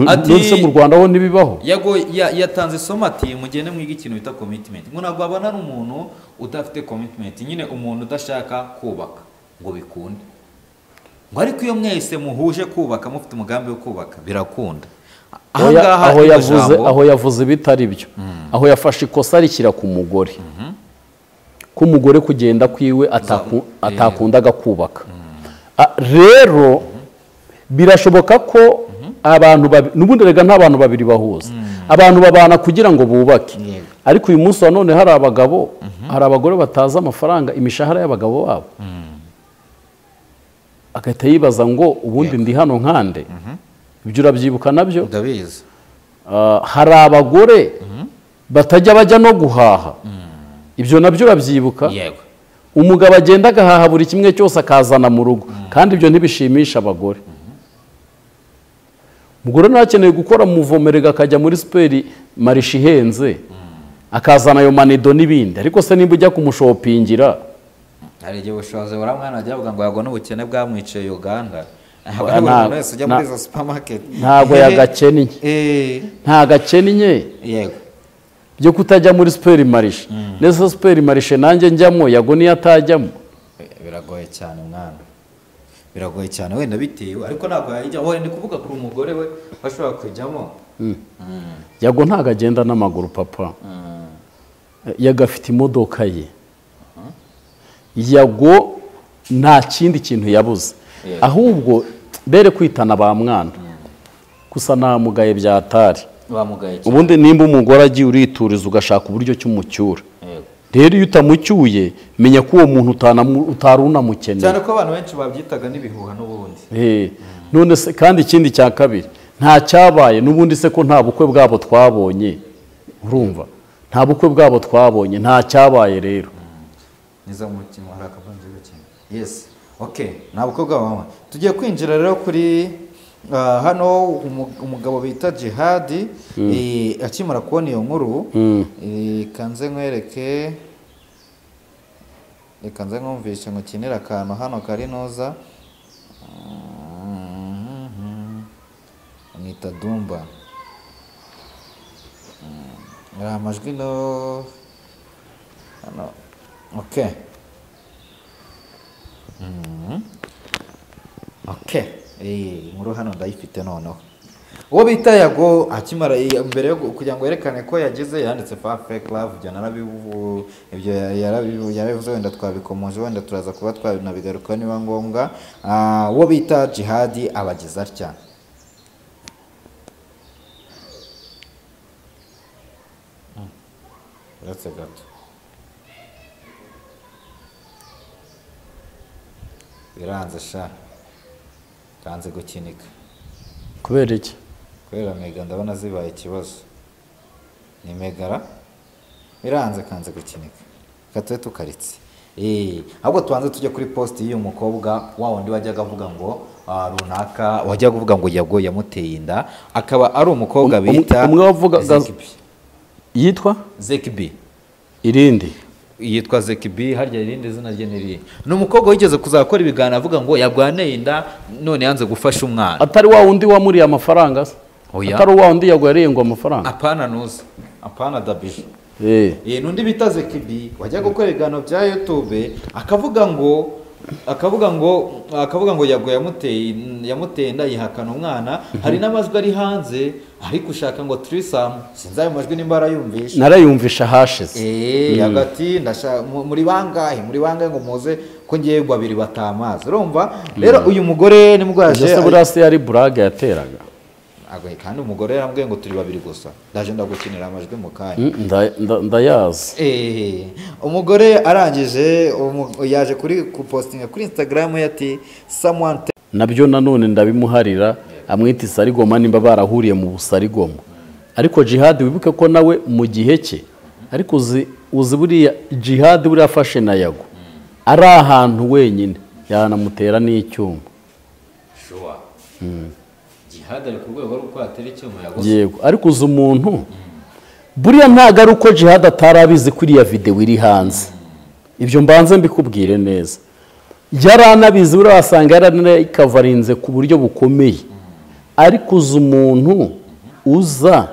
Speaker 2: Ati-
Speaker 1: None se mu Rwanda ho ntibibaho?
Speaker 2: Yago yatanze isomo ati mugende mwige ikintu bita commitment. Ngo ntabwo wabona ari umuntu udafite commitment, nyine umuntu udashaka kubaka ngo bikunde. Ngo ariko iyo mwese muhuje kubaka, mufite umugambi wo kubaka, birakunda.
Speaker 1: Aho ya-
Speaker 2: Ahangaha
Speaker 1: aho
Speaker 2: iryo
Speaker 1: yavuze
Speaker 2: jambo-
Speaker 1: aho yavuze bitari byo. Aho yafashe ikosa rishyira ku mugore. Ko umugore kugenda kwiwe atakundaga kubaka. Rero birashoboka ko abantu n'ubundi rega nta bantu babiri bahuza. Abantu babana kugira ngo bubake.
Speaker 2: Yego.
Speaker 1: Ariko uyu munsi wa none hari abagabo, hari abagore batazi amafaranga imishahara y'abagabo babo. Agahita yibaza ngo ubundi ndi hano nkande. Ibyo urabyibuka nabyo?
Speaker 2: Ndabizi.
Speaker 1: Hari abagore batajya bajya no guhaha. Ibyo nabyo urabyibuka?
Speaker 2: Yego.
Speaker 1: Umugabo agenda agahaha buri kimwe cyose akazana mu rugo, kandi ibyo ntibishimisha abagore. Umugore ntakeneye gukora muvomerega akajya muri superi marishe ihenze, akazana ayo manido n'ibindi. Ariko se nimba ujya kumushopingira,
Speaker 2: Hari igihe ubushobozi bura mwana ajya avuga ngo Yago n'ubukene bwamwiciye Uganda. Ntabwo
Speaker 1: Oya,
Speaker 2: ari buri muntu wese ujya muri izo supermarket.
Speaker 1: ntabwo yagakennye. Nta gakennye
Speaker 2: Yego.
Speaker 1: byo kutajya muri superi marishe. Nese superi marishe nanjye njyamo, Yago niyo atajyamo.
Speaker 2: Biragoye cyane mwana. Biragoye cyane wenda bitewe, ariko ntabwo yajya. Wowe ndi kuvuga kuri umugore we bashobora kujyamo.
Speaker 1: Yago ntabwo agenda n'amaguru papa. Yago afite imodoka ye. Yago nta kindi kintu yabuze.
Speaker 2: Yego.
Speaker 1: Ahubwo bere kwitana ba mwana. Gusa namugaye byatari.
Speaker 2: Bamugaye cyane.
Speaker 1: Ubundi nimba umugore agiye urituriza ugashaka uburyo cy'umucyura.
Speaker 2: Yego.
Speaker 1: Rero iyo utamucyuye menya ko uwo muntu utari unamukeneye.
Speaker 2: Cyane ko abantu benshi babyitaga n'ibihuha n'ubundi.
Speaker 1: None se kandi ikindi cya kabiri nta cyabaye n'ubundi se ko nta bukwe bwabo twabonye. Urumva? Nta bukwe bwabo twabonye, nta cyabaye rero.
Speaker 2: Niza mu mukino hari akavunje gakina. Yes. Okay, nta bukwe bwabo mama. Tugiye kwinjira rero kuri hano umugabo bita Jihad, akimara kubona iyo nkuru, kanze nkwereke, reka nze nkumvishe ngukinire akantu hano kari noza. Mwita Dumba. Hari amajwi no hano. Okay. Okay. Inkuru hano ndayifite noneho. Uwo bita Yago akimara mbere yo kugira ngo yerekane ko yagize yanditse fa fake love, ibyo narabivu, ibyo yarabivuze, wenda twabikomoje, wenda turaza kuba twabinabigaruka niba ngombwa. Uwo bita Jihadi abagize atya. Uretse gato biranze sha, kanze gukinika.
Speaker 1: Kubera iki?
Speaker 2: Kubera mega ndabona zibaye ikibazo. Ni megara biranze kanze gukinika. Katwe tukaritse. Ahubwo tubanze tujye kuri post y'uyu mukobwa wa wundi wajyaga avuga ngo runaka, wajyaga uvuga ngo Yago yamuteye inda, akaba ari umukobwa bita
Speaker 1: umwe wavuga yitwa
Speaker 2: Zekibi.
Speaker 1: Irindi
Speaker 2: yitwa Zekibi, harya irindi zina rye niri. Ni umukobwa wigeze kuzakora ibiganiro avuga ngo yagwaneye inda none yanze gufasha umwana.
Speaker 1: Atari wa wundi wamuriye amafaranga se? Atari wa wundi yagwariye ngo amafaranga?
Speaker 2: Apana nuza. Apana dabije. Nundi bita Zekibi wajya gukora ibiganiro bya YouTube akavuga ngo Yago yamuteye inda yihakana umwana. Hari n'amajwi ari hanze ari gushaka ngo threesome, sinzi ayo majwi nimba arayumvisha.
Speaker 1: Narayumvisha hashize.
Speaker 2: Hagati ndashaka muri bangahe ngo muze ko ngiye babiri batamazi. Urumva rero uyu mugore nimubwo yaje
Speaker 1: Ese burasi yari burage yateraga.
Speaker 2: Kandi umugore yarambwiye ngo turi babiri gusa. Ndaje ndagukinira amajwi mu kanya.
Speaker 1: Ndayazi.
Speaker 2: Umugore arangije yaje kuri kupostinga kuri Instagram yati someone
Speaker 1: nabyo nanone ndabimuharira amwita isarigoma nimba barahuriye mu busarigoma. Ariko Jihad wibuke ko nawe mu gihe cye ariko uzi buriya Jihad buriya afashe na Yago ari ahantu wenyine yanamutera n'icyuma.
Speaker 2: Sure. Jihad ari ku rwego rwo kwatera icyuma Yago.
Speaker 1: Yego, ariko uzi umuntu buriya ntago ari uko Jihad atarabizi kuri ya video iri hanze. Ibyo mbanze mbikubwire neza. Yaranabizi buriya wasanga yaranayikavarinze ku buryo bukomeye. Ariko uzi umuntu uza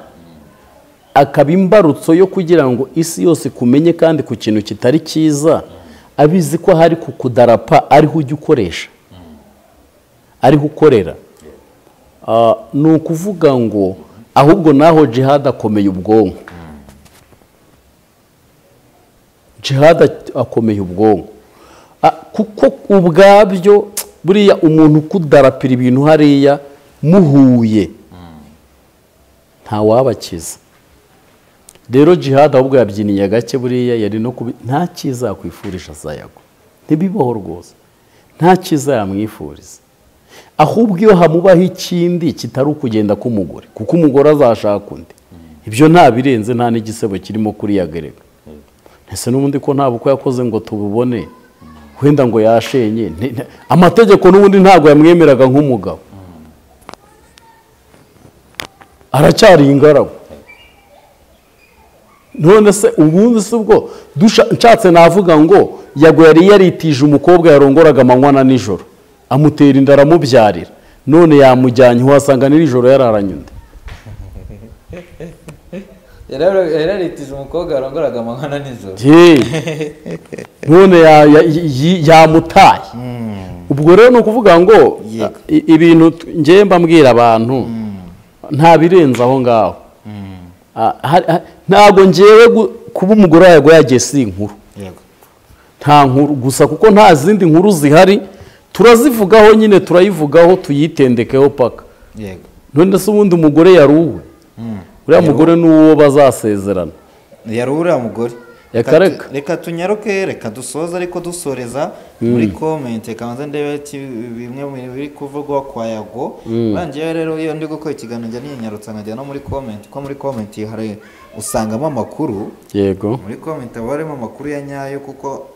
Speaker 1: akaba imbarutso yo kugira ngo isi yose kumenye kandi ku kintu kitari cyiza, abizi ko hari kukudarapa ariho ujya ukoresha, ariho ukorera. Ni ukuvuga ngo ahubwo naho Jihad akomeye ubwonko. Jihad akomeye ubwonko kuko ubwabyo buriya umuntu kudarapira ibintu hariya muhuye nta wabakiza. Rero Jihad ahubwo yabyiniye gake buriya yari no nta cyiza yakwifurisha Yago, ntibibaho rwose, nta cyiza yamwifuriza. Ahubwo iyo hamubaho ikindi kitari ukugenda k'umugore, kuko umugore azashaka undi, ibyo nta birenze, nta n'igisebo kirimo kuri yagereka. Ese n'ubundi ko nta bukwe yakoze ngo tububone, wenda ngo yashenye, amategeko n'ubundi ntabwo yamwemeraga nk'umugabo, aracyari ingaragu. None se ubundi se ubwo nshatse navuga ngo Yago yari yaritije umukobwa yarongoraga amanywa na nijoro, amutera inda aramubyarira, none yamujyanye wasanga nijoro yararanye undi.
Speaker 2: Yararitije umukobwa yarongoraga amanywa na nijoro.
Speaker 1: None yamutaye. Ubwo rero ni ukuvuga ngo ibintu ngiye mbambwira abantu nta birenze aho ngaho. Ntabwo ngewe kuba umugore Yago yagiye si inkuru, nta nkuru gusa, kuko nta zindi nkuru zihari turazivugaho nyine, turayivugaho tuyitendekeho paka. None se ubundi umugore yari uwe? Uriya mugore n'uwo bazasezerana
Speaker 2: yari uriya mugore. Reka tunyaruke, reka dusoze, ariko dusoreza muri comment kanze ndebe bimwe mu biri kuvugwa kwa Yago. Bangiye rero iyo ndi gukora ikiganiro njya ninyarutsa nkajya no muri comment, ko muri comment hari usangamo amakuru.
Speaker 1: Yego,
Speaker 2: muri comment harimo amakuru ya nyayo, kuko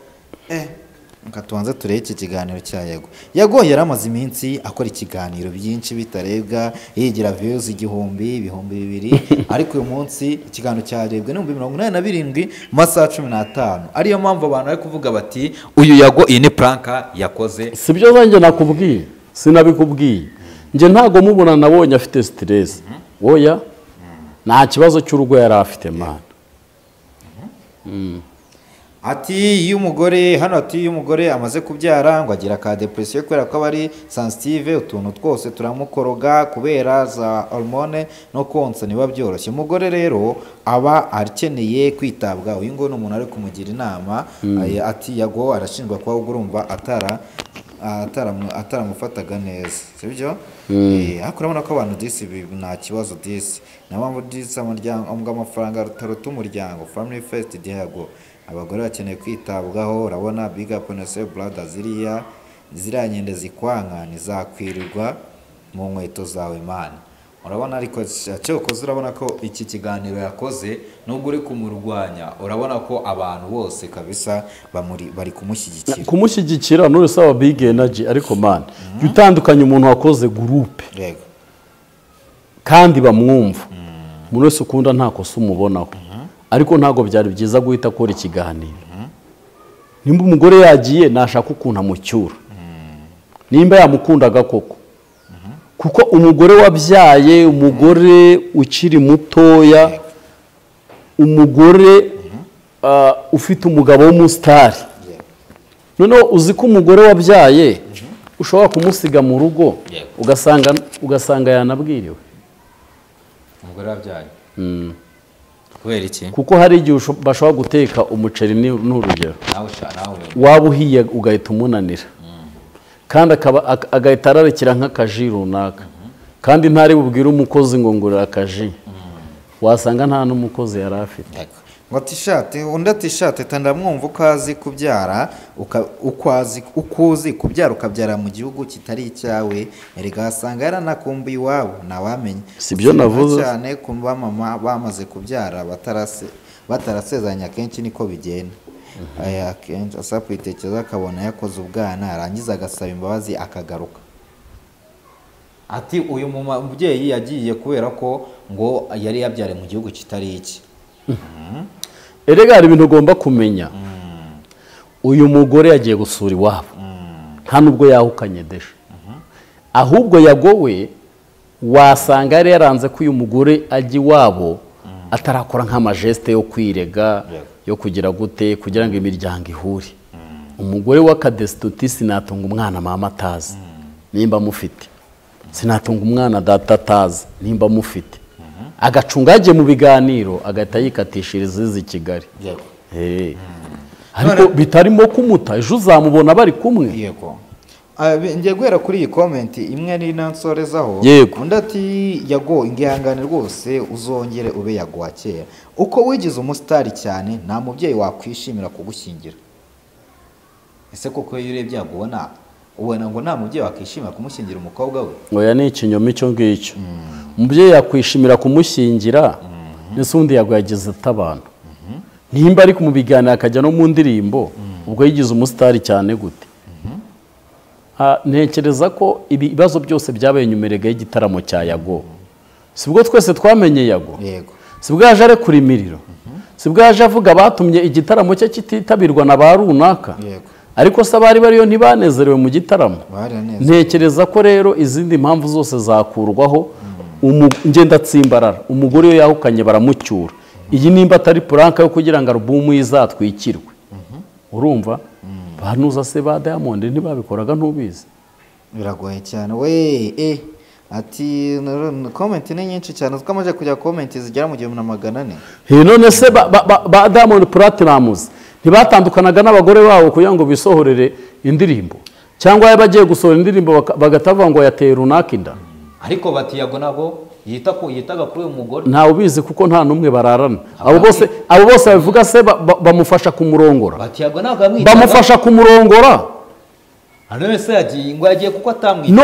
Speaker 2: reka tubanze turebe iki kiganiro cya Yago. Yago yaramaze iminsi akora ikiganiro byinshi bitarebwa, yigira views 1000, 2000, ariko uyu munsi ikiganiro cyarebwe n'87,000 mu masaha 15. Ariyo mpamvu abantu bari kuvuga bati uyu Yago iyi ni prank yakoze.
Speaker 1: Sibyo zanjye nakubwiye, sinabikubwiye. Nje ntago mubona nabonye afite stress. Oya, nta kibazo cy'urugo yari afite mana.
Speaker 2: Ati iyo umugore hano, ati iyo umugore amaze kubyara ngo agira ka depression kubera ko aba ari sensitive, utuntu twose turamukoroga kubera za hormone no konsa niba byoroshye. Umugore rero aba akeneye kwitabwaho. Uyu nguyu ni umuntu ari kumugira inama. Ati Yago arashinjwa kuba urumva ataramufataga neza, sibyo? Ariko urabona ko abantu disi nta kibazo disi, niyo mpamvu disi umuryango amafaranga rutaruta umuryango, family first. Yago abagore bakeneye kwitabwaho. Urabona big up on yourself brother, ziriya nkende zikwanka ntizakwirirwa mu nkweto zawe man. Urabona ariko cyokoze urabona ko iki kiganiro yakoze nubwo uri kumurwanya, urabona ko abantu bose kabisa bari kumushyigikira.
Speaker 1: Kumushyigikira nure saba big energy, ariko man utandukanye umuntu wakoze groupe
Speaker 2: yego
Speaker 1: kandi bamwumva, umuntu wese ukunda nta kosa umubonaho, ariko ntago byari byiza guhita akora ikiganiro. Nimba umugore yagiye nashaka ukuntu amucyura, nimba yamukundaga koko, kuko umugore wabyaye, umugore ukiri mutoya, umugore ufite umugabo w'umusitari, noneho uzi ko umugore wabyaye ushobora kumusiga mu rugo ugasanga yanabwiriwe.
Speaker 2: Umugore wabyaye kubera iki?
Speaker 1: Kuko hari igihe bashobora guteka umuceri n'urugero waba uhiye ugahita umunanira, kandi agahita ararikira nk'akaji runaka, kandi ntari bubwire umukozi ngo ngurira akaji, wasanga nta n'umukozi yari afite.
Speaker 2: Ngo tishati undi atishati ndamwumva uko azi kubyara, uko uzi kubyara ukabyara mu gihugu kitari icyawe, erega asanga yaranakumbuye iwabo ntawamenya.
Speaker 1: Si byo navuze
Speaker 2: cyane kumva mama bamaze kubyara batarasezeranya akenshi niko bigenda. Aya akenshi asa kwitekereza akabona yakoze ubwana arangiza agasaba imbabazi akagaruka. Ati uyu mubyeyi yagiye kubera ko ngo yari yabyare mu gihugu kitari iki.
Speaker 1: Erega hari ibintu ugomba kumenya. Uyu mugore yagiye gusura iwabo, nta nubwo yahukanye desha, ahubwo yagowe wasanga yari yaranze ko uyu mugore ajya iwabo atarakora nk'amajeste yo kwirega, yo kugira gute kugira ngo imiryango ihure. Umugore w'akadesituti sinatunga umwana mama atazi nimba mufite, sinatunga umwana data atazi nimba mufite, agacunga yagiye mu biganiro agahita yikatishiriza izi Kigali. Ariko bitarimo kumuta, ejo uzamubona bari kumwe.
Speaker 2: Yego. Ngiye guhera kuri iyi comment imwe ni nansorezaho. Undi ati Yago ingihangane rwose uzongere ube Yago wa kera, uko wigize umusitari cyane nta mubyeyi wakwishimira kugushyingira. Ese koko iyo urebye Yago ubona ngo nta mubyeyi wakwishimira kumushyingira umukobwa we?
Speaker 1: Oya ni ikinyoma icyo ngicyo. Umubyeyi yakwishimira kumushyingira ndetse undi Yago yagize atabana, nimba ari kumubiganira akajya no mu ndirimbo, ubwo yigize umusitari cyane gute? Ntekereza ko ibibazo byose byabaye nyumerega y'igitaramo cya Yago. Sibwo twese twamenye Yago, sibwo yaje arekura imiriro, sibwo yaje avuga batumye igitaramo cye kititabirwa na ba runaka, ariko se abari bariyo ntibanezerewe mu gitaramo. Ntekereza ko rero izindi mpamvu zose zakurwaho. Ngenda tsimbarara umugore iyo yahukanye baramucyura. Iyi nimba atari puranka yo kugira ngo alubumu izatwikirwe, urumva banuza se ba Diamond ntibabikoraga ntubizi.
Speaker 2: Biragoye cyane we. Ati comment ni nyinshi cyane, twamaze kujya comment zigera mu 1400.
Speaker 1: None se ba Diamond Platnumz ntibatandukanaga n'abagore babo kugira ngo bisohorere indirimbo, cyangwa yabagiye gusohora indirimbo bagatavuga ngo yateye runaka inda?
Speaker 2: Ariko bati Yago nabo yitaga kuri uyu mugore
Speaker 1: ntawe ubizi kuko nta numwe bararana. Abo bose babivuga se bamufasha kumurongora.
Speaker 2: Bati Yago ntabwo amwitaga,
Speaker 1: bamufasha kumurongora.
Speaker 2: None se yagiye ngo yagiye kuko atamwitaga.